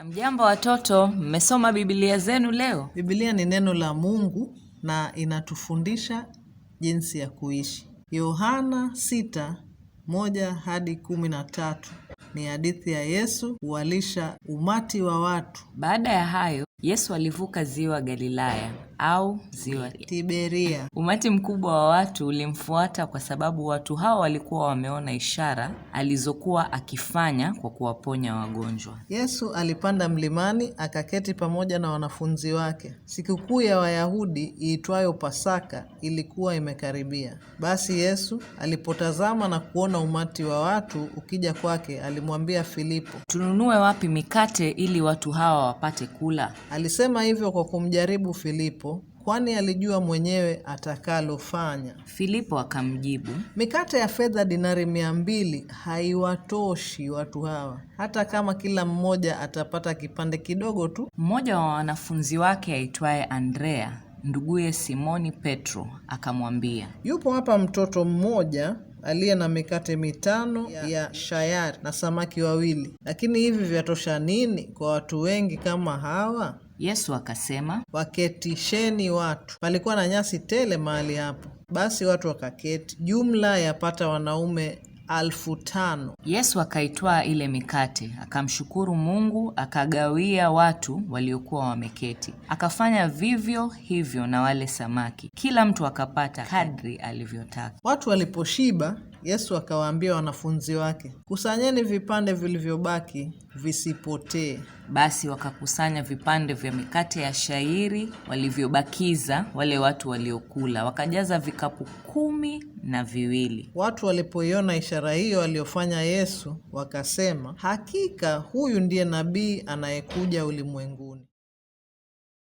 Hamjambo watoto, mmesoma Biblia zenu leo? Biblia ni neno la Mungu na inatufundisha jinsi ya kuishi. Yohana 6:1 hadi 13 ni hadithi ya Yesu kuwalisha umati wa watu. Baada ya hayo, Yesu alivuka ziwa Galilaya au ziwa Tiberia. Umati mkubwa wa watu ulimfuata kwa sababu watu hao walikuwa wameona ishara alizokuwa akifanya kwa kuwaponya wagonjwa. Yesu alipanda mlimani akaketi pamoja na wanafunzi wake. Sikukuu ya Wayahudi iitwayo Pasaka ilikuwa imekaribia. Basi Yesu alipotazama na kuona umati wa watu ukija kwake, alimwambia Filipo, Tununue wapi mikate ili watu hawa wapate kula? Alisema hivyo kwa kumjaribu Filipo, kwani alijua mwenyewe atakalofanya. Filipo akamjibu, Mikate ya fedha dinari 200 haiwatoshi watu hawa, hata kama kila mmoja atapata kipande kidogo tu. Mmoja wa wanafunzi wake aitwaye Andrea, nduguye Simoni Petro, akamwambia, Yupo hapa mtoto mmoja aliye na mikate 5 ya shayari na samaki 2, lakini hivi vyatosha nini kwa watu wengi kama hawa? Yesu akasema, Waketisheni watu. Palikuwa na nyasi tele mahali hapo. Basi watu wakaketi, jumla yapata wanaume 5,000. Yesu akaitwaa ile mikate, akamshukuru Mungu, akagawia watu waliokuwa wameketi. Akafanya vivyo hivyo na wale samaki. Kila mtu akapata kadri alivyotaka. Watu waliposhiba, Yesu akawaambia wanafunzi wake, Kusanyeni vipande vilivyobaki visipotee. Basi wakakusanya vipande vya mikate ya shayiri walivyobakiza wale watu waliokula, wakajaza vikapu 12. Watu walipoiona ishara hiyo aliyofanya Yesu, wakasema, Hakika huyu ndiye nabii anayekuja ulimwenguni.